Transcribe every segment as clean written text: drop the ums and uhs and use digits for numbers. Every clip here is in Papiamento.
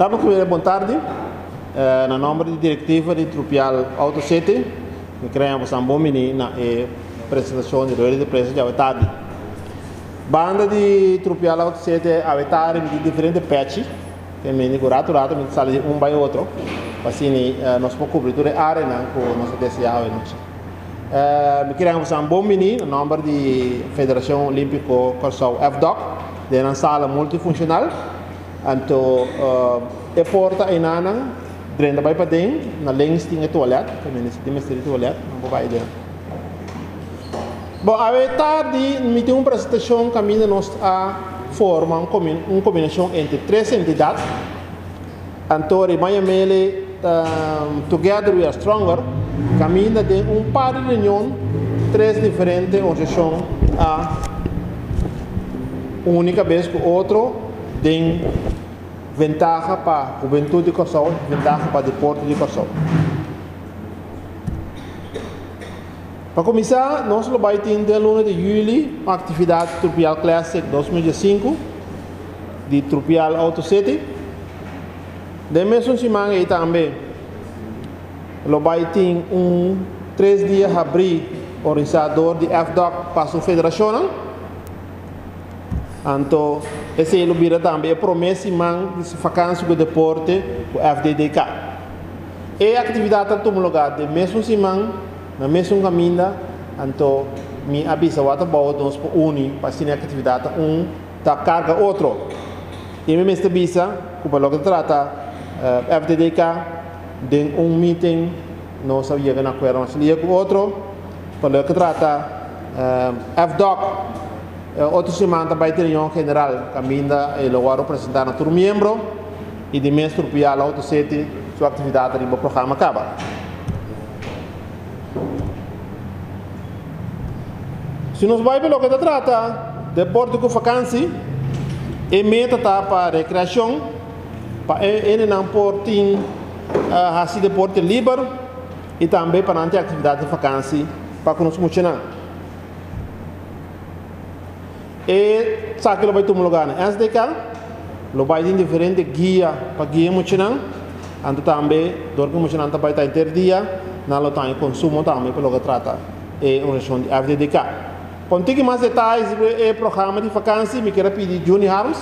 Carlos Rivera bon tardi. Na nomber di directiva di Trupial Auto City mi krea boso bon bini na e presentacion di rueda di prensa di awe tardi. Banda di Trupial Auto City awe tardi mi tin diferente pechi te mende cu rato rato mi ta sali di un bay otro pa asina nos por cubri tur e areanan cu nos ta desea awe nochi. Mi krea boso bon bini na nomber di Federacion Olimpico Corsou FDOC den nan sala multifuncional. Anto e porta einanan drenta bai paden, na links tin e toilet, caminda si tin mester di toilet nan por bai den. Bon, awe tardi mi tin un presentacion caminda nos a forma un combinacion entre tres entidad. Anto riba yamele Together We Are Stronger, caminda den un par di reunion tres diferente organisacion a uni cabes cu otro den ventaha pa hubentud di Kòrsou, ventaha pa deporte di Kòrsou. Pa kuminsá, nos lo bai tin den luna di yüli un aktividat Trupial Classic 2015 di Trupial Auto City. Den mesun siman ei tambe lo bai tin un tres dia habrí organisá dor di FDOC pa su federashonnan. Anto esei lo bira tambe e promé siman di fakansi ku deporte ku FDDK. E aktividat ta tuma lugá den mesun siman, na mesun kaminda, anto mi a bisa wak ta bou nos por uni pa asina e aktividat ta un ta karga otro. I mi mester bisa ku pa loke ta trata FDDK den un meeting nos a yega na akuerdo mas lia ku otro. Pa loke ta trata FDOC, otro siman ta bai tin reunion general kaminda e lo wòrdu presentá na tur miembro i di mes Trupial Auto City su aktividat riba programa kaba. Si nos bai pa loke ta trata deporte ku fakansi, e meta ta pa rekreashon, pa e hendenan por tin hasi deporte liber i tambe pa nan tin aktividat di fakansi pa ku nos muchanan. E esaki lo bai tuma lugar na SDK, lo bai tin diferente guia pa guia e muchanan, anto tambe dor ku e muchanan ta bai ta henter dia, nan lo taña konsumo tambe pa loke trata e organisashon di FDDK. Pa un tiki mas detaye riba e programa di fakansi mi kier a pidi Juni Harms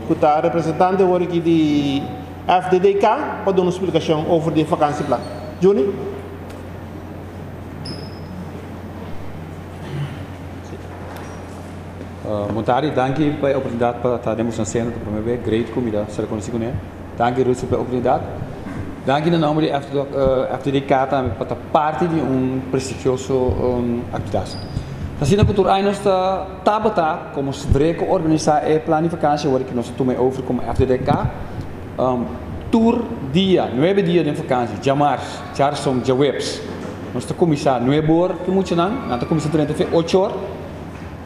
ku ta representante awor aki di FDDK pa duna un splikashon over di e fakansieplan. Juni. Bon tardi, danki pa e oportunidat pa ta den boso seno ta prome be, great ku mi ta ser konosi kuné. Danki Rutsel pa e oportunidat. Danki na nomber di FDDK tambe pa ta parti di un prestigioso aktividat. Ta asina ku tur aña nos ta tabata komo Sdreko organisá e plan di vakansi awor ki nos a tuma e over komo FDDK. Tur dia, nuebe dia den vakansi, djamars, djarson, djaweps, nos ta kuminsá nuebe or ku muchanan, nan ta kuminsá durante fe ocho or.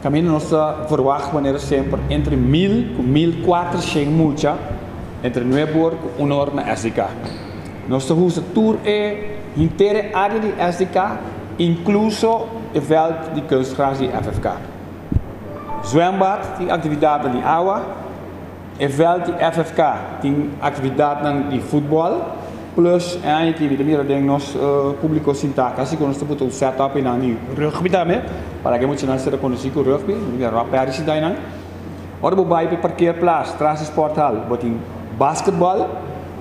Kaminda nos ta verwagt manera semper entre mil ku 1400 mucha entre nuebe or ku un or na SDK. Nos ta usa tur e henter e área di SDK, inkluso e vèlt di kunstgras di FFK. Zwembad tin aktividatnan di awa. E vèlt di FFK tin aktividatnan di futbòl, plus e aña aki mi ta mira den nos públiko sintá kasi ku nos ta buta un sèt up einan di rugby tambe, para ke muchanan ser konosí ku rugby, mi ta mira Rob Perry sintá einan. Ora bo bai pa e parkeerplaats tras di sporthal bo tin basketbòl,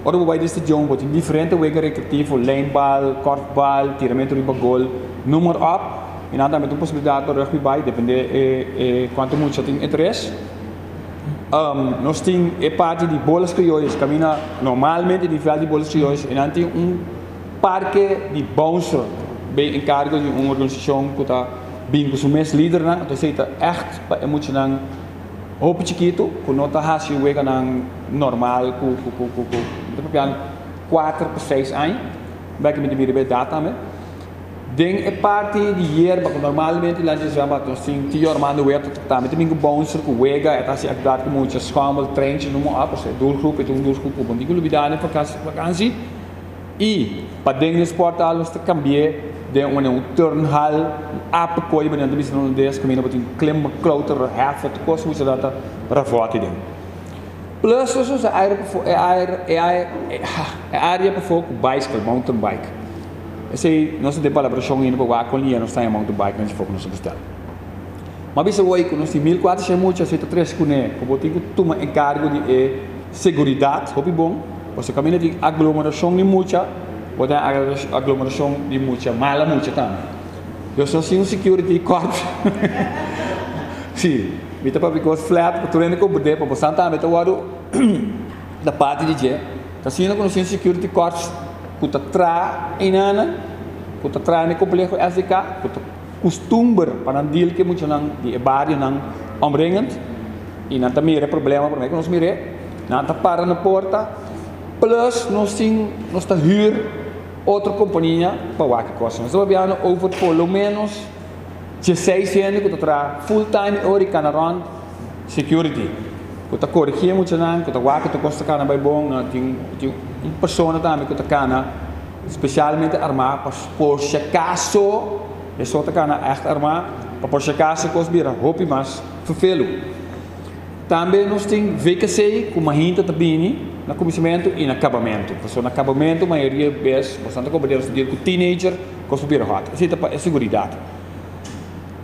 ora bo bai den stadion bo tin diferente wega rekreativo, lijnbal, kòrfbal, tiramentu riba gol, noem maar op. Einan tambe tin posibilidat pa rugby bai, depende e kuantu mucha tin interes. Nos tin e parti di bolas criollas caminda normalmente di veld di bolas criollas y nan tin un parke di bouncer bay encargo di un organisacion cu ta bin cu su mes lidernan entonces ey ta echt pa e muchanan hopi chikito cu no ta haci weganan normal cu cu cu mi ta papiando cuater pa seis aña bek mi ta mira riba e edad tambe. Den e parti di yerba ku normalmente lan dje zwembad nos tin Tio Armando Huerta ta tambe ta bin ku bouncer ku wega e ta hasi aktividat ku mucha schommel treintje noem maar op pasobra e doelgroep e ta un doelgroep ku bo no tin ku lubida den vakansi i paden den sporthal nos ta kambi'é den un un turnhal un apenkooi manera nan ta bisa na holandes kaminda bo tin klim klauter heffen tur kos mucha ta ravòti den. Plus nos usa aire pafó, e aire, e aire, e área pafó ku bicycle, mountain bike. Esei nos ta den palabrashon ainda pa wak kon lia nos ta haña mountain bike nan djifó ku nos a bestel. M'a bisa woi ku nos tin 1400 mucha, esei ta tres kuné ku bo tin ku tuma enkargo di e seguridat hopi bon, pasobra kaminda tin aglomerashon di mucha, bo ta haña aglomerashon di mucha, mala mucha tambe. Nos no tin un security corps. Sí, mi ta papia kos flat pa tur hende komprendé, pa bosan tambe ta wòrdu ta parti di dje. Ta asina ku nos tin security corps ku ta traha einanan, ku ta traha na e kompleho SDK, ku ta kustumber pa nan deal ku e muchanan di e barionan omringend i nan ta mira e problema promé ku nos mir'é. Nan ta para na porta, plus nos tin, nos ta hür. Otro kompania pa wak e kos. Nos ta papiando over por lo menos dieseis hende ku ta traha full time e ora di kana rònt security. Ku ta korigí e muchanan, ku ta wak ku tur kos ta kana bai bon. Nan tin tin un persona tambe ku ta kana spesialmente armá pa por si akaso e so ta kana ègt armá pa por si akaso kos bira hopi mas ferfelu. Tambe nos tin VKC ku mahinta ta bini na kuminsamentu i na kabamentu. Pasobra na kabamentu mayoria bes boso ta komprende nos ta deal ku teenager kos por bira hòt. Esei ta pa e seguridat.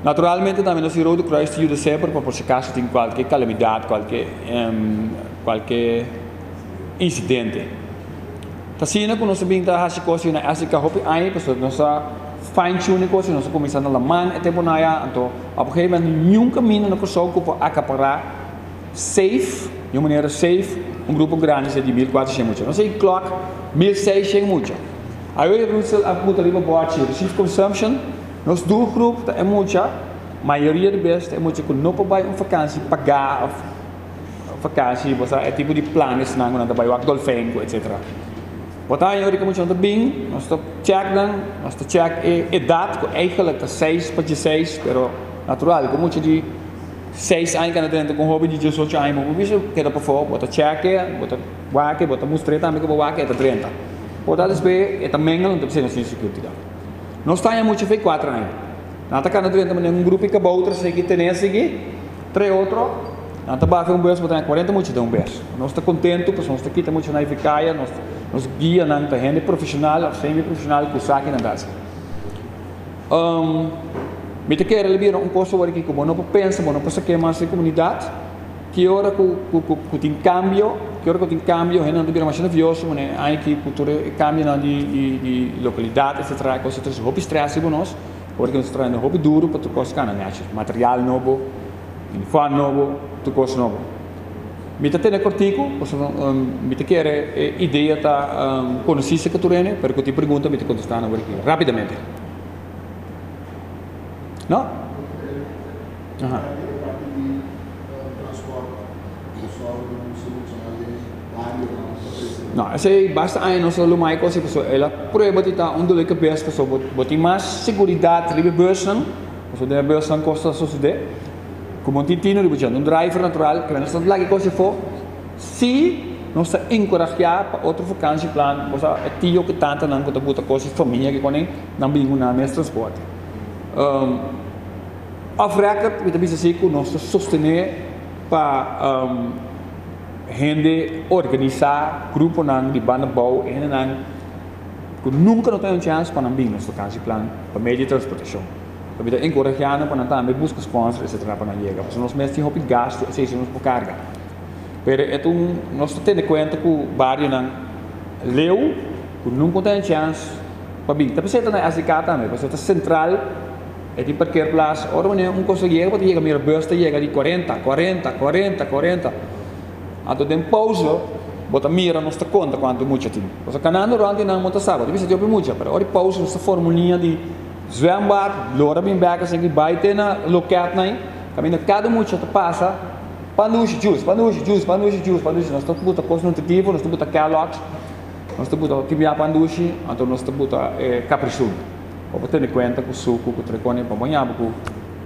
Naturalmente tambe nos tin Rode Kruis ta yuda semper pa por si akaso tin kualke kalamidat, kualke kualke insidente. Ta asina ku nos a bin ta hasi kos na SDK hopi aña pasobra nos a fine tune e kos i nos a kuminsá na laman e tempunan aya. Anto op un gegeven momento niun kaminda na Kòrsou ku por akapará safe, di un manera safe, un grupo grandi asina di 1400 mucha. Nos a e klòk 1600 mucha. Awe Rutsel a puta riba bòchi receive consumption, nos doelgroep ta e mucha, mayoria di bes ta e mucha ku no por bai un fakansi pagá òf. Vakansi, bo sa e tipo di planesnan ku nan ta bai wak dolfijn ku etsetera. Bo ta haña ora ku muchanan ta bin, nos ta chèk nan, nos ta chèk e edat ku eigentlik ta seis pa dieseis, pero natural ku mucha di seis aña kende drenta ku un hoben di diesocho aña bo por bisa keda pafó, bo ta chèk e, bo ta wak e, bo ta mustr'é tambe ku bo wak e, e ta drenta. Por ta despues e ta mengel, nan ta bisa nos tin security guard. Nos ta haña mucha fe kuater aña. Nan ta kanda drenta manera un grupo di kabouter sigui tene sigui, trae otro. Nan ta baha un bus, bo ta haña 40 mucha den un bus. Nos ta kontentu pasobra nos ta kita mucha na e kaya, nos nos guianan ta hende profeshonal òf semi profeshonal ku sa kinan ta hasi. Mi ta kere lo bira un kos awor aki ku bo no por pensa, bo no por sak'é mas den komunidat, ki ora ku ku ku tin kambio, ki ora ku tin kambio hendenan ta bira masha nervioso, manera e aña aki ku tur e kambionan di di di lokalidat etsetera e kos a trese hopi strès riba nos, awor aki nos ta trahando hopi duru pa tur kos kana nèchi, material nobo. Uniform nobo, tur kos nobo. Mi ta tene kortiku, pasobra mi ta kere e idea ta konosí serka tur hende, pero ku tin pregunta mi ta kontestá nan awor aki rápidamente. No? Aha. No, esei basta aña nos a luma e kos ei pasobra el a prueba di ta un dolor kabes pasobra bo tin mas seguridat riba e busnan. Pasobra den e busnan kos ta sosodé ku bo tin tino riba dje. Un driver natural ku nos ta laga e kos afó si nos ta enkoragiá pa otro vakansieplan bo sa e tio ku tantanan ku ta buta kos di famia ke konen nan bin ku nan mes transporte. Off record mi ta bisa si ku nos ta sostené pa hende organisá gruponan di banda bou e hendenan ku nunka no ta haña un chèns pa nan bin nos vakansieplan pa medio di transportashon. Pa mi ta enkoragiá nan pa nan tambe buska sponsor etsetera pa nan yega pasobra nos mes tin hopi gastu esei si nos por karga. Pero e ta un nos ta tene kuenta ku barionan leu ku nunka ta haña chèns pa bin. Ta p'esei ta na SDK tambe pasobra ta sentral e tin parkeerplaats ora wanneer un kos ta yega bo ta yega mira bus ta yega di 40, 40, 40, 40. Anto den pauze bo ta mira nos ta konta kuantu mucha tin. Pasobra kanando rònt di nan bo ta sa, bo ta bisa hopi mucha, pero ora di pauze nos ta forma un liña di zwembad, lora bin bèk a sigui bai te na lokèt nan ei, kaminda kada mucha ta pasa pan dushi juice, pan dushi juice, pan dushi juice, pan dushi. Nos ta buta kos nutritivo, nos ta buta Kellogg's, nos ta buta hopi bia pan dushi, anto nos ta buta e Capri-Sun. Bo por tene kuenta ku suku ku trekone pa bo ñaba ku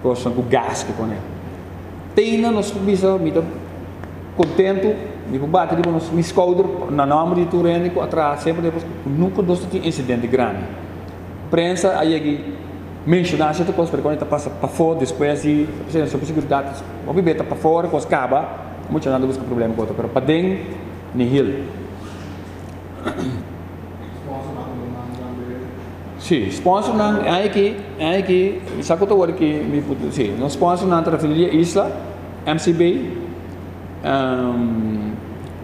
kosnan ku gas ku kone. Teina nos por bisa mi ta kontentu, mi por bati riba nos mi skouder na nòmber di tur hende ku a traha semper den ku nunka nos ta tin insidente grandi. Prensa a yegi menshoná sierto kos pero kuando e ta pasa pafó despues di pasobra nos por seguridat hopi bes ta pafó ora kos kaba. Muchanan ta buska problema ku otro, pero paden nihil. Sí, sponsornan aki, aki, mi sa ku ta wòrdu ki mi put, sí, nos sponsornan ta Refineria Isla, MCB,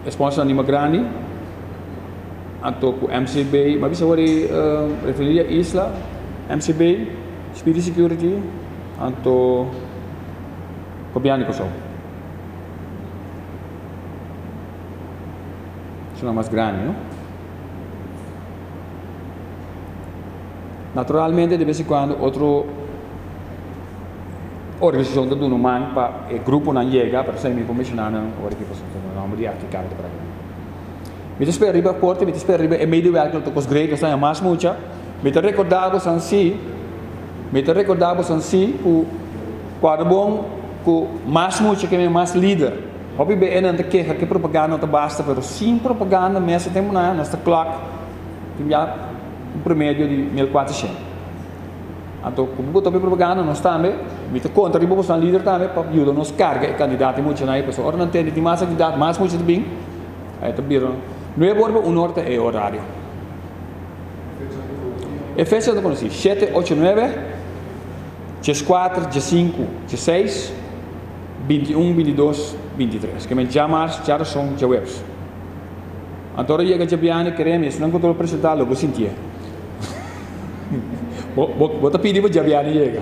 e sponsornan di mas grandi, anto ku MCB, mi a bisa wòrdu Refineria Isla, MCB, Speedy Security, anto Gobièrnu di Kòrsou. Esnan mas grandi, no? Naturalmente de bes en cuando otro organisacion ta duna un man pa e gruponan yega, pero esei mi por menciona nan ora ki pasobra ta nomber di FTK mi ta por aki. Mi ta spera riba aporte, mi ta spera riba e medewerker ta kos great, nos ta haña mas mucha. Mi ta recorda bosan si, mi ta recorda bosan si ku cuadra bon ku mas mucha ke mas lider. Hopi be e nan ta keha ke propaganda no ta basta, pero sin propaganda mes e temponan nos ta klok tin bia un promedio di 1400. Anto ku bo topi propaganda nos tambe, mi ta konta riba boso nan lider tambe pa yuda nos karga e kandidato i muchanan ei, pasobra ora nan tende tin mas aktividat mas mucha ta bin, ei ta bira nuebe ora pa un ora ta e orario. E fecha ta konosí, shete, ocho, nuebe, 14, 15, 16. 21, 22, 23. Ke men djamars, djarason, djaweps. Anto ora yega djabiane, kere mi, esnan ku ta lo presentá lo bo sintié. Bo, bo, bo ta pidi pa djabiane yega.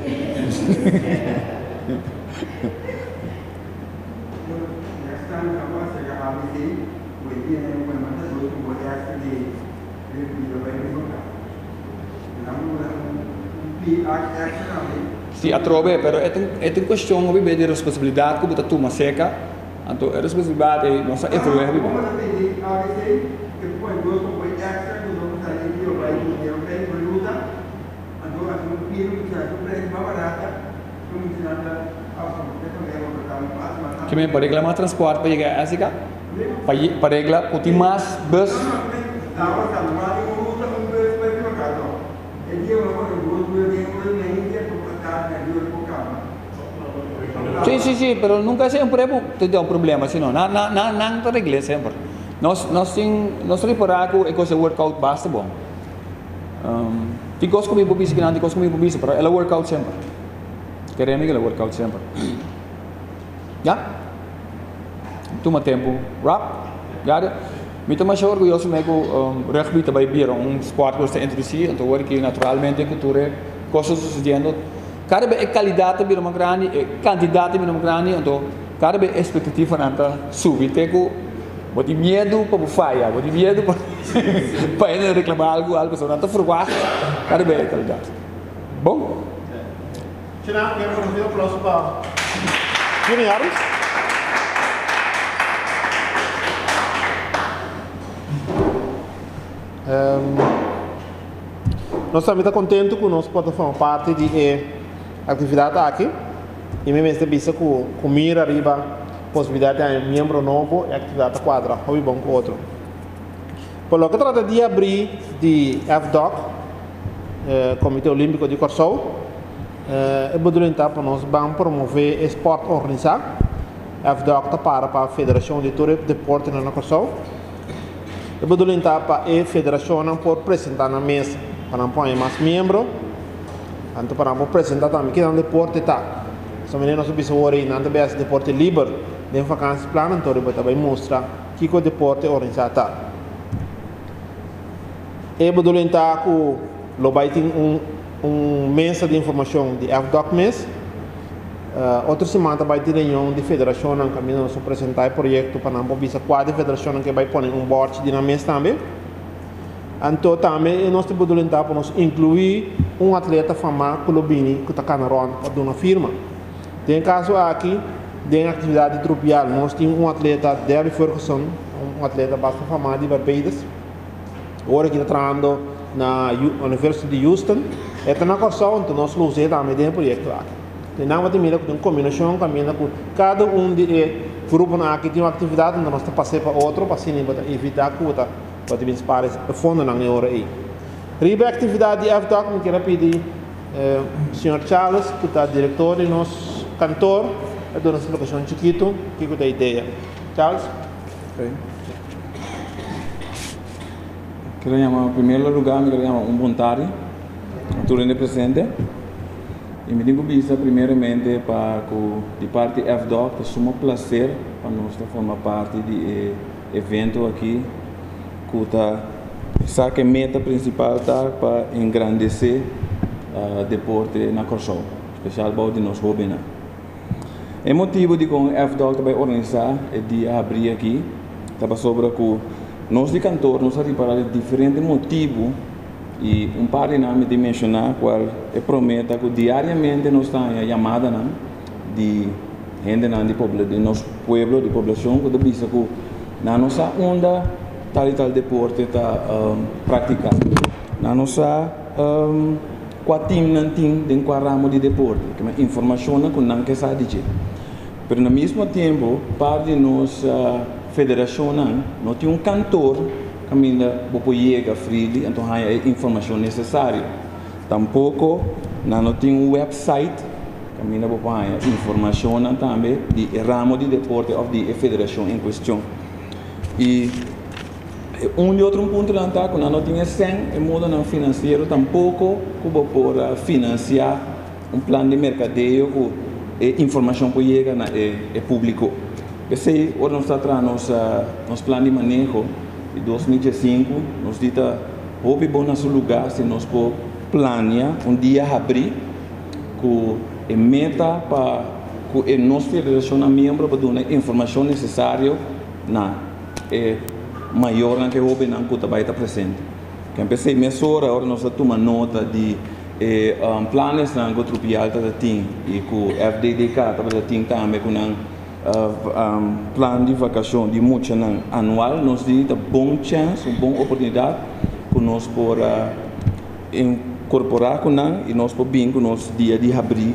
Si atrobe, pero e ta e ta un cuestion hopi be di responsabilidad cu bo ta tuma seca, anto e responsabilidad ey nos a evalu'e hopi bon. Kimen pa regla mas transport pa yega SK? Pa pa regla cu tin mas bus? Sí, sí, sí, pero nunca siempre te un problema, sino na, na, na, nan ta regl'é semper. Nos, nos tin, nos repará ku e kos e workout basta bon. Um, tin kos ku mi por bisa kinan, tin kos ku mi por bisa, pero el a workout semper. Kere mi ku el a workout semper. Ya? Tuma tempu. Rob, Gary, mi ta masha orguyoso me ku um, rugby ta bai bira un sport ku nos ta introdusí, anto wor ki naturalmente ku tur e kos ta sucediendo, kada bes e kalidat ta bira mas grandi, e kantidat ta bira mas grandi, anto kada bes e espektativanan ta subi te ku bo tin miedu pa bo faya, bo tin miedu pa pa hende reklama algu, algu, pasobra nan ta ferwagt kada bes e kalidat. Bon. Tjena, mi a un aplauso pa Jimmy Harris. Um, nos tambe ta contento cu nos por ta forma parti di e actividad aki. Y mi mester bisa cu cu mira riba posibilidad di haña miembro nobo, e actividad ta cuadra hopi bon cu otro. Por loke trata di abri di FDOC, Comité Olímpico di Kòrsou, e bedoeling ta pa nos ban promové e spòrt organisá. FDOC ta para pa federashon di tur e deportenan na Kòrsou. E bedoeling ta pa e federashonnan por presentá nan mes pa nan por haña mas miembro, anto pa nan por presentá tambe ki nan deporte ta. Pasobra manera nos a bisa awor ei nan ta bai hasi deporte liber den vakansieplan, anto riba ta bai mustra kiko deporte organisá ta. E bedoeling ta ku lo bai tin un un mesa di informashon di FDOC mes. Otro siman ta bai tin reunion di federashonnan kaminda nos a presentá e proyekto pa nan por bisa kua di federashonnan ke bai pone un bòrchi di nan mes tambe. Anto tambe e nos ta bedoeling ta pa nos inkluí un atleta famá ku lo bini ku ta kana rònt pa duna firma. Den e kaso aki den aktividat di Trupial nos tin un atleta Debbie Ferguson, un atleta basta famá di Barbados. Ora ki ta trahando na University di Houston, e ta na Kòrsou, anto nos lo us'é tambe den e proyekto aki. Te nan bo ta mira ku tin un kombinashon kaminda ku kada un di e gruponan aki tin un aktividat, anto nos ta pas'é pa otro pa asina bo ta evitá ku bo ta bo ta bin spara e fondonan e ora ei. Riba e aktividat di FDOC mi kier a pidi señor Charles ku ta direktor di nos kantor. a duna un splikashon chikitu kiko ta e idea. Charles? Ok. Quiero yama, primer lugar mi quiero yama un bon tardi a tur hende presente. Y mi tin cu bisa primeramente pa cu di parti FDOC ta suma placer pa nos ta forma parti di e evento aki cu ta sa cu e meta principal ta pa engrandece deporte na Corsou, special bou di nos hobennan. E motibu dikon FDOC ta bai organisá e dia habrí aki ta pasobra ku nos di kantor nos a ripará di diferente motibu i un par di nan mi tin menshoná kual e promé ta ku diariamente nos ta haña yamadanan di hendenan di di nos pueblo di poblashon ku ta bisa ku nan no sa unda tal i tal deporte ta praktiká nan no sa Kua tim nan tin den kua ramo di deporte, kema informashonnan ku nan ke sa di dje. Pero na mismo tempu par di nos federashonnan no tin un kantor kaminda bo por yega freely anto haña e informashon nesesario. Tampoko nan no tin un website kaminda bo por haña informashonnan tambe di e ramo di deporte òf di e federashon en kuestion. I. E un di otro puntonan ta ku nan no tin e sèn, e modonan finansiero tampoko ku bo por finansiá un plan di merkadeo ku e informashon por yega na e públiko. P'esei ora nos ta traha nos nos plan di maneho di 2015 nos di ta hopi bon na su lugá si nos por plania un dia habrí ku e meta pa ku e nos federashonnan miembro por duna e informashon nesesario na e mayornan ku e hóbennan ku ta bai ta presente. Ken p'esei mesora ora nos a tuma nota di e planesnan ku Trupial tabata tin i ku FDDK tabata tin tambe ku nan plan di vakashon di muchanan anual, nos di ta bon chèns, un bon oportunidat ku nos por inkorporá ku nan i nos por bin ku nos dia di habrí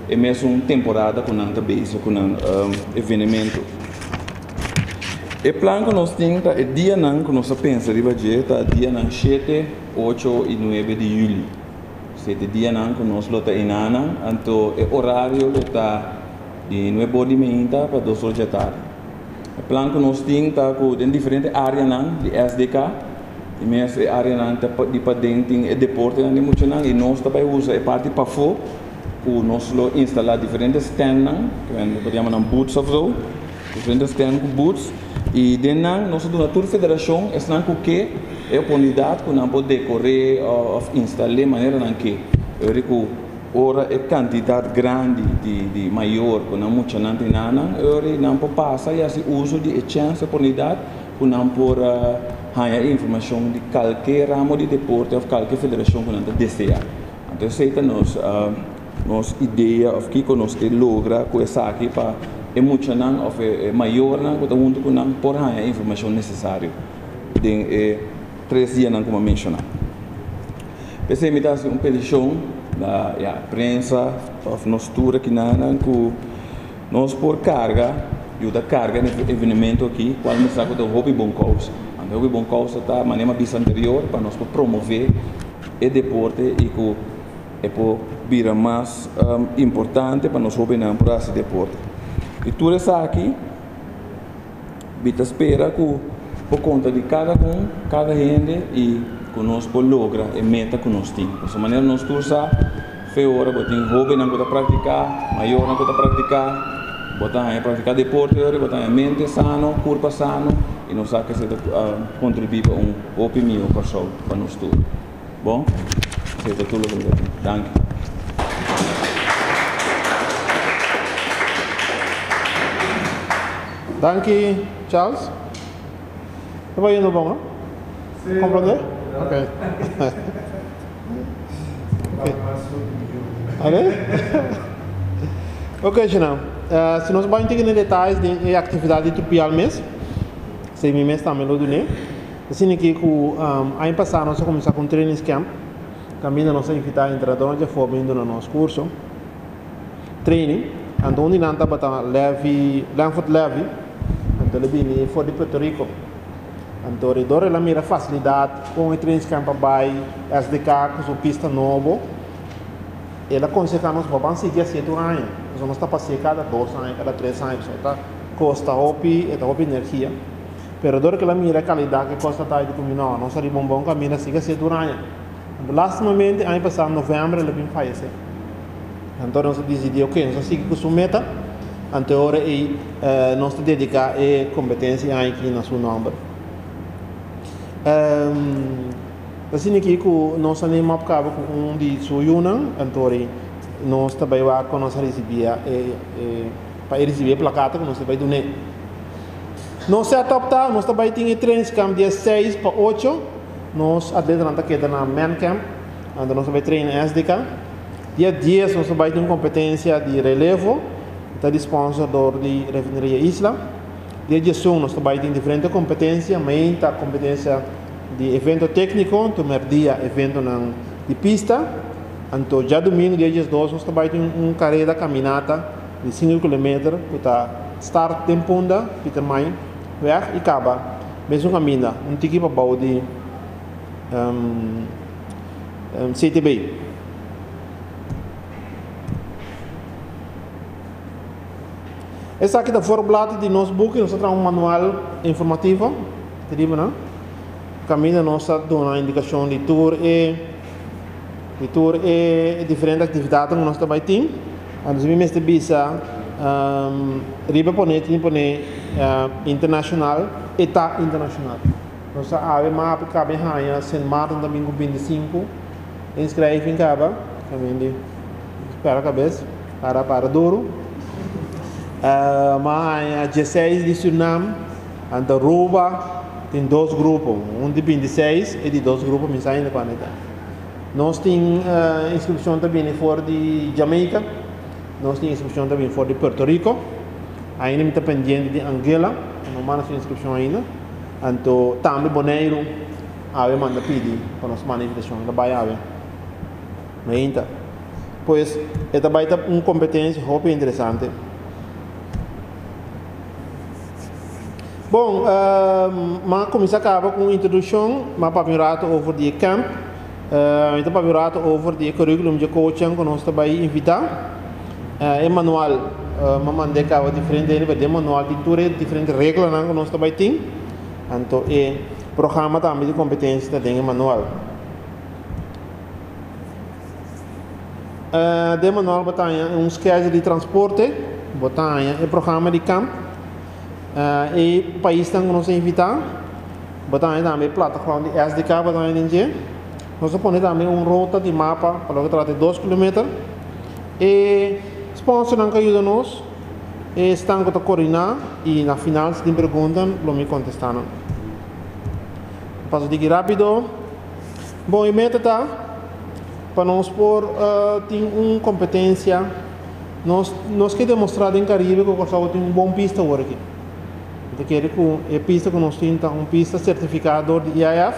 e mesun temporada ku nan ta bezig ku nan evenemento. E plan ku nos tin ta e dianan ku nos a pensa riba dje ta dianan shete, ocho i nuebe di yüli. Sete dianan ku nos lo ta enanan, anto e orario lo ta di nuebe or di meinta pa dos or djatardi. E plan ku nos tin ta ku den diferente áreanan di SDK, di mes e áreanan ta di paden tin e deportenan di muchanan i nos ta bai usa e parti pafó ku nos lo instalá diferente stèndnan, ku nan ta yama nan booths òf zo. Diferente stand ku booths i den nan nos a duna tur federashon esnan ku ke e oportunidat ku nan por dekor'é òf instal'é manera nan ke. Ora ku ora e kantidat grandi di di mayor ku nan muchanan tin nan ora nan por pasa i hasi uso di e chèns e oportunidat ku nan por haña e informashon di kalke ramo di deporte òf kalke federashon ku nan ta deseá. Anto esei ta nos. Nos idea of kiko nos ke logra ku esaki pa e muchanan of e mayornan ku ta huntu ku nan por haña e informashon nesesario den e tres dianan ku mi a menshoná. P'esei mi ta hasi un petishon na ya prensa of nos tur akinanan ku nos por karga yuda karga e evenemento aki kual mi sa ku ta un hopi bon kousa. Anto e hopi bon kousa ta manera mi a bisa anterior pa nos por promové e deporte i ku E por bira mas importante pa nos hobennan por hasi deporte. I tur esaki mi ta spera ku por konta di kada un, kada hende i ku nos por logra e meta ku nos tin. Pasobra manera nos tur sa fe ora bo tin hobennan ku ta praktiká, mayornan ku ta praktiká, bo ta haña praktiká deporte ora bo ta haña mente sano, kurpa sano i nos sa ku esei ta kontribuí pa un hopi mihó Kòrsou pa nos tur. Bon, esei ta tur loke mi ta tin. Danki. Danki Charles. Ta bayendo bon no? Sí. Comprende? Ok. Ok. Ok Shana, si nos bai tin detalles den e actividad di Trupial mes, esei mi mes tambe lo dun'é. Asina ki ku aña pasá nos a kuminsá ku un trainings camp kaminda nos a invitá entrenadornan dje afó bin duna nos kurso, training. Anto un di nan tabata Levy, Lenford Levy, anto el a bini for di Puerto Rico. Anto redor el a mira fasilidat kon e trainings camp a bai, SDK ku su pista nobo, el a konsehá nos bo ban sigui hasié tur aña. Pasobra nos ta pas'é kada dos aña, kada tres aña, pasobra ta kosta hopi, e ta hopi energia. Pero dor ku el a mira e kalidat ku e kos ta ta, e di ku mi, No, nos a riba un bon kaminda, sigui hasié tur aña. Anto lastimamente aña pasá novèmber el a bin fayesé. Anto nos a disidí, ok, nos a sigui ku su meta, anto e ora ei nos ta dediká e kompetensia aña aki na su nòmber. Asina aki ku nos a name up kaba ku un di su yunan, anto ora nos ta bai wak ku nos a risibí e pa e risibí e plakata ku nos ta bai dun'é. Nos set up ta, nos ta bai tin e trainingskamp dia seis pa ocho, nos atletanan ta keda na man camp, anto nos ta bai train na SDK. Dia dies nos ta bai tin un kompetensia di relevo, ta di sponsor dor di Refineria Isla. Dia diesun nos ta bai tin diferente kompetensia, mainta kompetensia di evento tékniko, anto mèrdia eventonan di pista. Anto djadumingu dia diesdos nos ta bai tin un kareda kaminata di sinku kilometer ku ta start den Punda, Pietermaai weg i kaba mesun kaminda un tiki pa bou di CTB. Esaki ta voorblad di nos buki, nos ta traha un manual informativo, te riba nan, kaminda nos ta duna indikashon di tur e di tur e diferente aktividatnan ku nos ta bai tin. Anto mi mester bisa riba pone tin pone internashonal, e ta internashonal. Nos ta awe mapa kabe haña Sint Maarten ta bin ku 25 inschrijving kaba, kaminda spera kabes. Para para duru. Ma haña dieseis di Surinam, anto Aruba tin dos grupo, un di bintiseis e di dos grupo mi sa ainda cuanto ta. Nos tin inscripcion ta bini for di Jamaica, nos tin inscripcion ta bini for di Puerto Rico, ainda mi ta pendiente di Anguilla, no manda su inscripcion ainda, anto tambe Boneiru awe manda pidi pa nos manda invitacion, ta bay awe. Mainta. Pues e ta bai ta un kompetensia hopi interesante. Bon, m'a kuminsá kaba ku un introdukshon, m'a papia un rato over di e camp, mi ta papia un rato over di e curriculum dje coachnan ku nos ta bai invitá. E manual, m'a mand'é kaba diferente hende, pero den manual tin tur e diferente reglanan ku nos ta bai tin. Anto e programa tambe di kompetensia ta den e manual. Den manual bo ta haña un schedule di transporte, bo ta haña e programa di kamp, e paisnan ku nos a invitá, bo ta haña tambe e platagrond di SDK bo ta haña den dje. Nos a pone tambe un rota di mapa pa loke trata di dos kilometer. E sponsornan ku a yuda nos, e esnan ku ta koordiná i na final si tin pregunta lo mi kontestá nan. Paso diki rápido. Bon, e meta ta pa nos por tin un kompetensia. Nos nos ke demostrá den Karibe ku Kòrsou tin un bon pista awor aki. Mi ta kere ku e pista ku nos tin ta un pista sertifiká dor di IAF.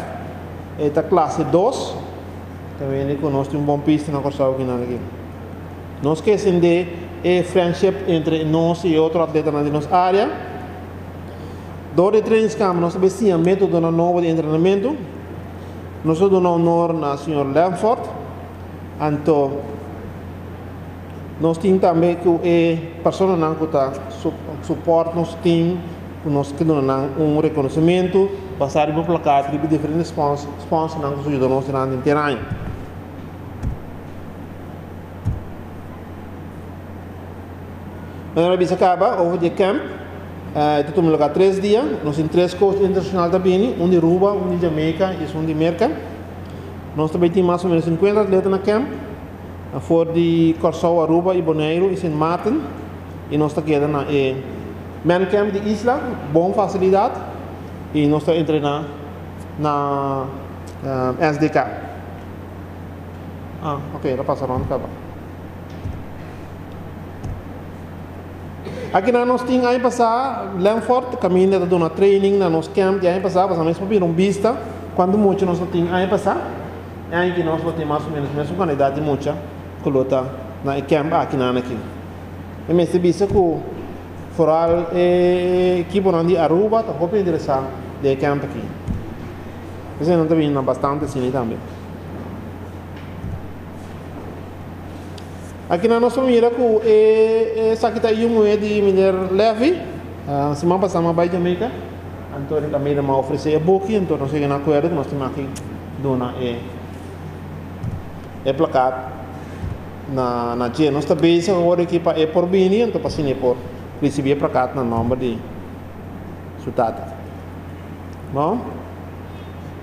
E ta klase dos. Ta wende ku nos tin un bon pista na Kòrsou akinan aki. Nos ke sende e friendship entre nos i e otro atletanan di nos área. Dor di e trainingskamp nos ta bai siña métodonan nobo di entrenamentu. Nos ta duna honor na señor Lenford. Anto nos tin tambe ku e personanan ku ta support nos team, ku nos ke duna nan un rekonosementu basá riba plakat riba diferente sponsornan ku ta yuda nos durante henter aña. Manera mi a bisa kaba over di e camp, e ta tuma lugar tres dia. Nos tin tres coach internacional ta bini, un di Aruba, un di Jamaica y esun di Merca. Nos ta bay tin mas o menos 50 atleta na camp, for di Kòrsou, Aruba y Boneiru y Sint Maarten. Y nos ta keda na e man camp di Isla, bon facilidad, y nos ta entrena na SDK. Ah, ok, ta pasa rond kaba. Akinan nos tin aña pasá Lenford kaminda ta duna training na nos camp di aña pasá pasobra mes por bira un bista kuantu mucha nos lo tin aña pasá. E aña aki nos lo tin mas o menos mesun kantidat di mucha ku lo ta na e camp akinan aki. Mi mester bisa ku foral e ekiponan di Aruba ta hopi interesá den e camp aki. Esei nan ta bini na bastante asina tambe. Akinan nos por mira ku e esaki ta yu muhé di meneer Levy. Siman pasá mi a bai Jamaica, anto e kaminda mi a ofresé e buki, anto nos a yega na akuerdo ku nos tin aki duna e e plakat na na dje. Nos ta bezig awor aki pa e por bini, anto pa asina e por risibí e plakat na nòmber di su tata. Bon,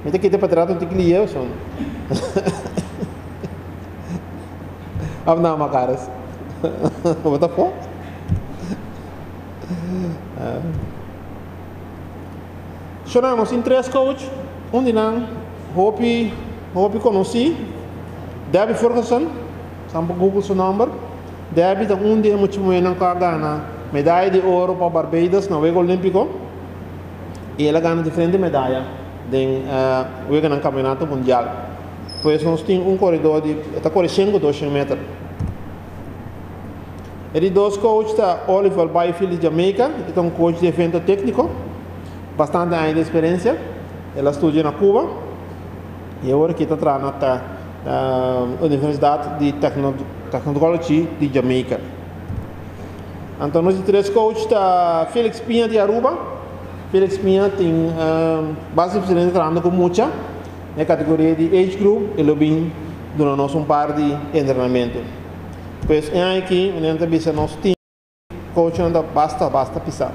mi ta kita patras un tiki lieu son. Of no, Macaris? Bo ta fo? Shona, nos tin tres coach. Un di nan hopi hopi conoci, Debbie Ferguson. San por google su nomber. Debbie ta un di e mucha muhernan cu a gana medaya di oro pa Barbados na Wega Olimpico. Y el a gana diferente medaya den weganan campeonato mundial. Pues nos tin un koredó di e ta kore shen ku doshen meter. E di dos coach ta Oliver Byfield di Jamaica, e ta un coach di evento tékniko, bastante aña di eksperensia. El a studia na Cuba i awor aki ta traha na ta Universidat di Technology di Jamaica. Anto nos di tres coach ta Felix Piña di Aruba. Felix Piña tin basta eksperensia trahando ku mucha. Na e kategoria di age group e lo bin duna nos un par di entrenamentu. Pues e aña aki meneer ta bisa nos team coachnan ta basta basta pisa.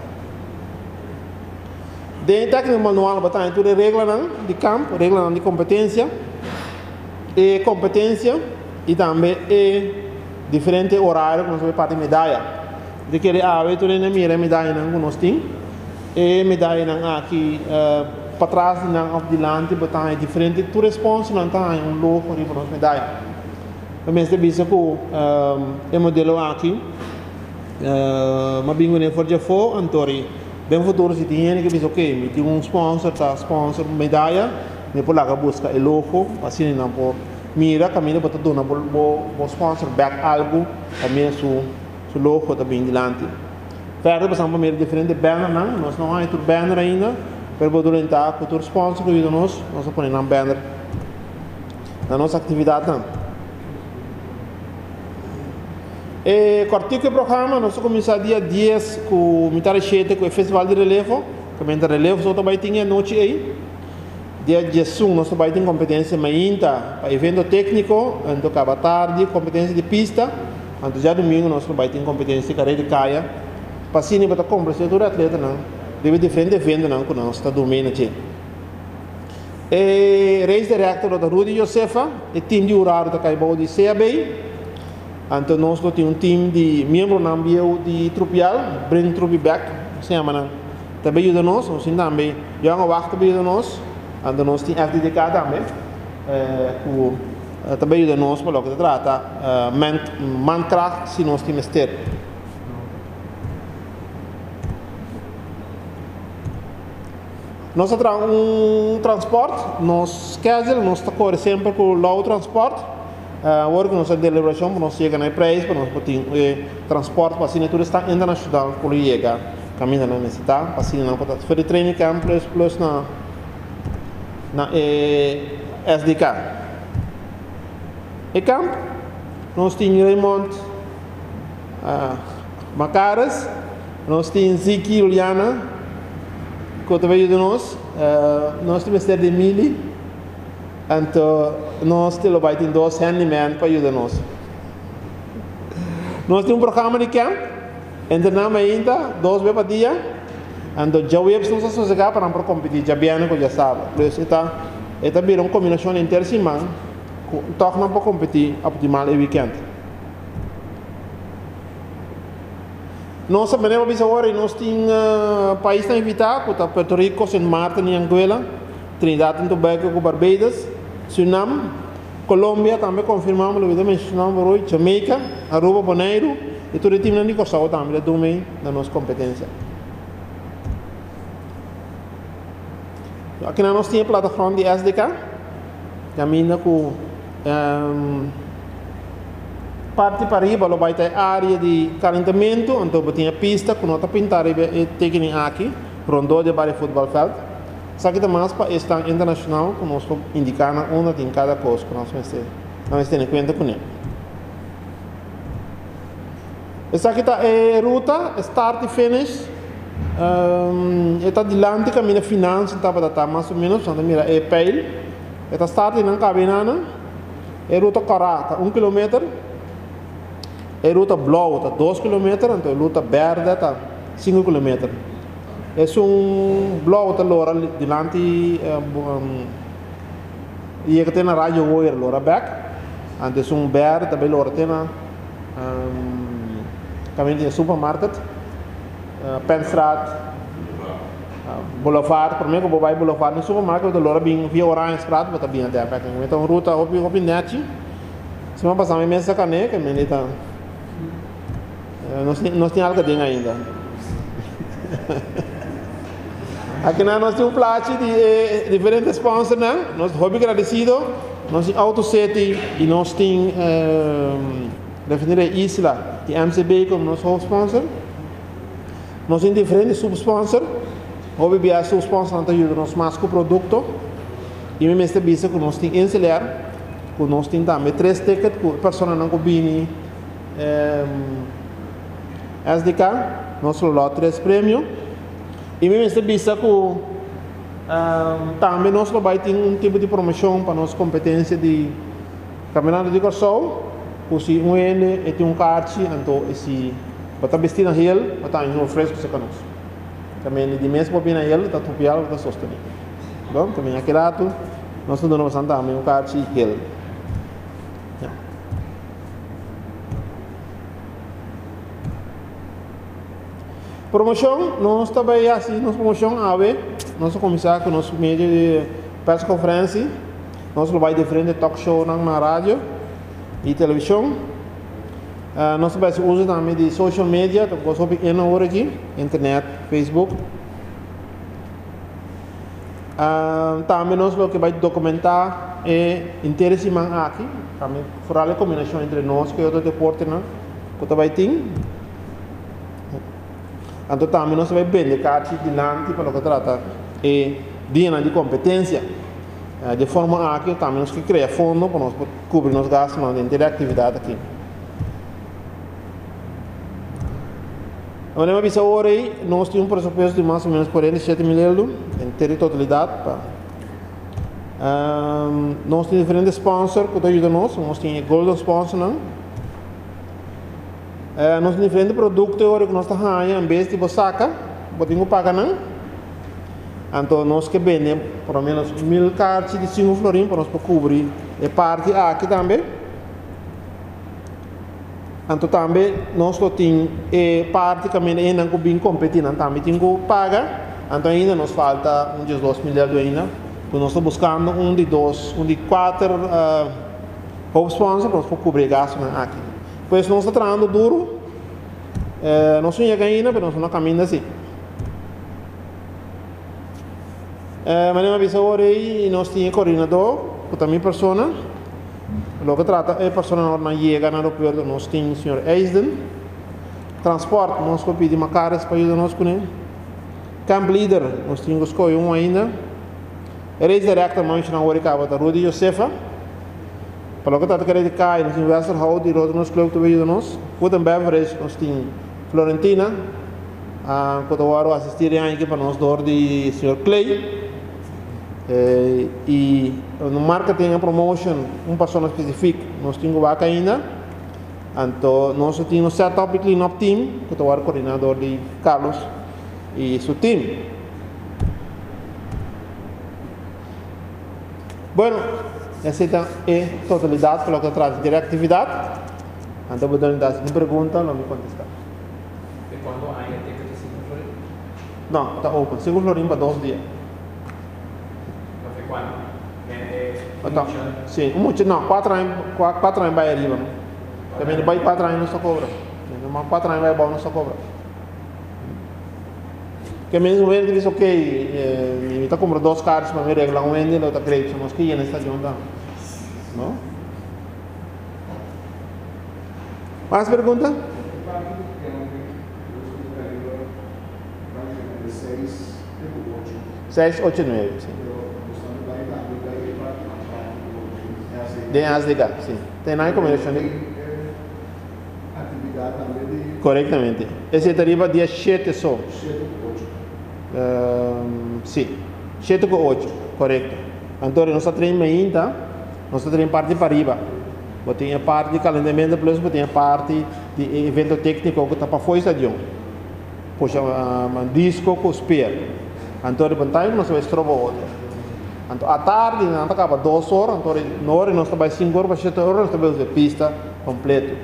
Den e technical manual bo ta haña tur e reglanan di kamp, reglanan di kompetensia, e kompetensia i tambe e diferente orario ku nos ta parti medaya. Mi ta kere awe tur hende mira e medayanan ku nos tin. E medayanan aki patras di nan of dilanti bo ta haña diferente tur e sponsornan ta haña un logo riba nos medaya. Mi mester bisa ku e modelo aki mi a bin kuné for djafó anto ri den futuro si tin hende ke bisa ok mi tin un sponsor ta sponsor medaya mi por laga buska e logo pa asina nan por mira kaminda bo ta duna bo sponsor bek algu kaminda su logo ta bin dilanti. Verder pasamos pa mira diferente bannernan. Nos no haña tur banner ainda, pero bo durenta ku tur sponsor ku yuda nos, nos a pone nan banner na nos aktividatnan. E kòrtiku e programa, nos a kuminsá dia dies ku mitar di shete ku e festival di relevo, kaminda relevo so ta bai tin e anochi ei. Dia 11 nos ta bai tin kompetensia mainta pa evento tékniko, anto kaba tardi kompetensia di pista. Anto djadumingu nos lo bai tin kompetensia di karera di kaya pa asina bo ta komplesé tur e atletanan riba e diferente eventonan ku nos ta duna na dje. E race director lo ta Rudy Josefa, e team di hurado ta kai bou di CAB. Anto nos lo tin un team di miembronan bieu di Trupial, Bring Trupi Back se yama nan, ta bai yuda nos. Nos tin tambe Jonge Wacht ta bai yuda nos, anto nos tin FDDK tambe ku. Ta bay yuda nos pa loke ta trata mankracht si nos tin mester. Nos ta traha un transport, nos schedule, nos ta kore semper ku Louw Transport. Awor ku nos ta deliberashon pa nos yega na e prijs pa nos por tin e transport pa asina tur esnan internashonal por yega kaminda nan mester ta pa asina nan por ta for di training camp plus plus na na e SDK. E kamp nos tin Raymond Macares, nos tin Ziki Juliana ku ta bai yuda nos, nos tin mester di Mili, anto nos tin lo bai tin dos handyman pa yuda nos. Nos tin un programa di kamp. Entrená mainta, dos be pa dia, anto djaweps nos a sosegá pa nan por kompetí djabièrnè ku djasabra. Pues e ta e ta bira un kombinashon henter siman ku tòg nan por kompetí optimal e wikènt. Nos a manera pa bisa awor nos tin paisnan invitá ku ta Puerto Rico, Sint Maarten i Anguilla, Trinidad and Tobago ku Barbados, Surinam, Colombia tambe confirmamos lo ta menciona por hoy, Jamaica, Aruba, Boneiru y tur e teamnan di Kòrsou tambe ta duna mei na nos competencia. Akinan nos tin e plataforma di SDK, caminda cu parti pariba lo bay ta e area di calentamento, anto bo tin e pista cu no ta pinta riba e tekening aki, rondó di e baria voetbalveld. Esaki ta mas pa esnan internashonal ku nos por indiká nan unda tin kada kos ku nos mester nan mester tene kuenta kuné. Esaki ta e ruta, start y finish. E ta dilanti caminda Finance tabata ta mas o menos, nan ta mira e pijl. E ta start y nan caba enanan. E ruta cora ta un kilometer. E ruta blauw ta dos kilometer, anto e ruta berde ta cinco kilometer. Esun blauw ta lora dilanti yega te na Radio Hoyer lora bek, anto esun berde ta bay lora te na caminda di supermarket, Penstraat, Boulevard, prome cu bo bay Boulevard na supermarket bo ta lora bin via Oranjestraat bo ta bin ader bek. Ta un ruta hopi hopi nechi. Siman pasa mi mes a kane ke mende ta nos nos tin algo den ainda. Akinan nos tin un plachi di e diferente sponsornan. Nos hopi gradesido. Nos tin Auto City y nos tin Refineria Isla y MCB como nos hoofdsponsor. Nos tin diferente subsponsor. Hopi bia subsponsornan ta yuda nos mas ku produkto. Y mi mester bisa ku nos tin Inselair. Ku nos tin tambe tres ticket ku e personanan ku bini SDK, nos lo lòt tres premio. I mi mester bisa ku tambe nos lo bai tin un tipo di promoshon pa nos kompetensia di Kampionato di Kòrsou, ku si un hende e tin un karchi anto e si bo ta bisti na hel bo ta haña un refresco serka nos. Tambe di mes bo bini na hel ta trupial bo ta sostené. Bon, ta bini aki ratu, nos ta duna boso tambe un karchi hel. Ya. Promoshon, nos ta bai hasi nos promoshon awe. Nos a kuminsá ku nos medio di perskonferensi. Nos lo bai diferente talk shownan na radio i televishon. Nos ta bai hasi uso tambe di social media, ta kos hopi in awor aki, internet, Facebook. Tambe nos lo ke bai dokumentá e henter e siman aki, tambe foral e kombinashon entre nos ku e otro deportenan ku ta bai tin. Anto tambe nos ta bai bende karchi dilanti pa loke trata e dianan di kompetensia. Di e forma aki tambe nos ke krea fondo pa nos por kubri nos gastunan den henter e aktividat aki. Manera mi a bisa ora ei, nos tin un presupuesto di mas o menos 47 mil euro henter e totalidat pa nos tin diferente sponsor ku ta yuda nos, nos tin e golden sponsornan. Nos tin diferente produkto ora ku nos ta haña en bes di bo saka, bo tin ku paga nan. Anto nos ke bende por lo menos 1000 karchi di sinku florin pa nos por kubri e parti aki tambe. Anto tambe nos lo tin e parti kaminda hendenan ku bin kompetí nan tambe tin ku paga. Anto ainda nos falta un diesdos mil dèldu ainda ku nos ta buskando un di dos, un di kuater hoofdsponsor pa nos por kubri e gastunan aki. Pues nos ta trahando duru, nos no yega ainda pero nos ta na kaminda si. Manera mi a bisa awor ei nos tin e koordinadó ku ta mi persona. Loke trata e personanan ora nan yega na aeropuerto nos tin señor Eisden. Transport nos por pidi Macares pa yuda nos kuné. Camp leader nos tin ku skohe un ainda. E race director mi a menshona awor e kaba ta Rudy Josefa. Pa loke trata kere di kai nos tin Westerhout di Rotterdam Club ta bay yuda nos. Food and beverage nos tin Florentina ku ta wòrdu asisti den aña aki pa nos dor di señor Clay. Y no marketing en promotion un persona specific nos tin cu wak ainda. Anto nos a tin un set up y clean up team cu ta worde coordina door di Carlos y su team. Bueno, esey ta e totalidad pa loke ta trata di actividad. Anto bo duna si tin pregunta lo mi contesta. Te cuando aña ticket ta 5 florin? No, ta open. 5 florin pa dos dia. Café cuanto? E mucha? Si, un mucha no, cuatro aña, cuatro aña bay ariba. También bay cuatro aña nos ta cobra. Normal cuatro aña bay abao nos ta cobra. Ke mens un hende dice ok, mi ta cumpra dos carros pa mi regla un hende lo ta great, so nos ke yena e stadion tambe. No? Mas pregunta? Seis, ocho, nuebe, si. Den ASDK, si. Ten nan e kombinashon di. Aktividat tambe di. Korektamente. Esei ta riba dia shete so. Si, shete ku ocho, korekto. Anto nos ta train mainta, nos ta train parti pariba. Bo tin e parti di kalentamentu plus bo tin e parti di e evento tékniko ku ta pafó e stadion. Pusha disko ku spear. Anto riba un time nos ta bai stroba otro. Anto atardi nan ta kaba dos or, anto ora nos ta bai sinku or pa shete or nos ta bai usa e pista kompleto.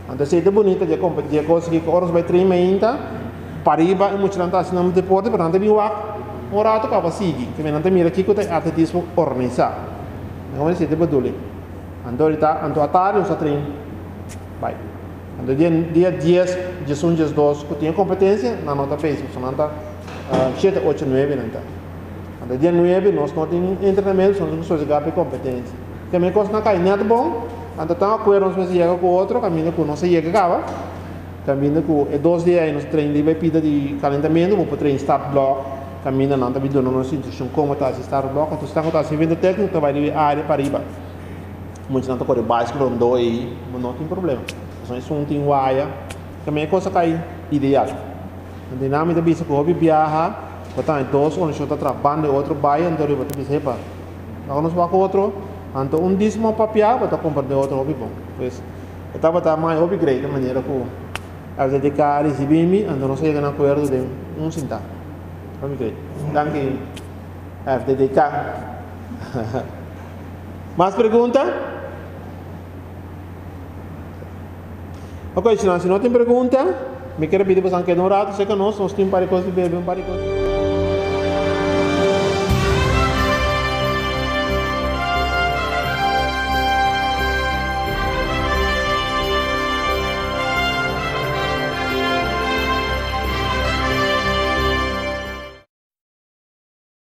Anto esei ta bunita dje kompa dje kos aki ku ora nos bai train mainta pariba e muchanan ta hasi nan deporte pero nan ta bin wak un rato kaba sigui pasobra nan ta mira kiko ta e atletismo organisá. Nan komo esei ta beduli. Anto orita anto atardi nos ta train bai. Anto dia dia dies, diesun, diesdos ku tin e kompetensia nan no ta bezig pasobra nan ta shete, ocho, nuebe nan ta. Anto dia nuebe nos no tin entrenamentu pasobra nos ta sosegá pa e kompetensia. Keme kos na kai net bon, anto tan akuerdo nos mester yega ku otro kaminda ku nos a yega kaba, kaminda ku e dos dia ei nos train riba e pida di kalentamentu, bo por train start block, kaminda nan ta bin duna nos instrukshon kon bo ta hasi start block, anto esnan ku ta hasi evento tekniko ta bai riba e area pariba, muchanan ta kore baisikl rondó ei, bo no tin problema, pasobra esun tin waya, keme e kos a kai ideal. Anto nan mi ta bisa ku hopi biaha bo ta haña dos organisashon ta traha banda e otro bai, anto riba ta bisa epa. Laga nos wak otro, anto un dismo papiá bo ta komprendé otro hopi bon. Pues, e tabata mai hopi grei den manera ku FDDK a risibí mi, anto nos a yega na akuerdo den un sintá. Hopi grei. Danki FDDK. Mas pregunta? Ok, si no tin pregunta, mi ker pidi boso keda un rato serka nos, nos tin un par di kos di bebe, un par di kos.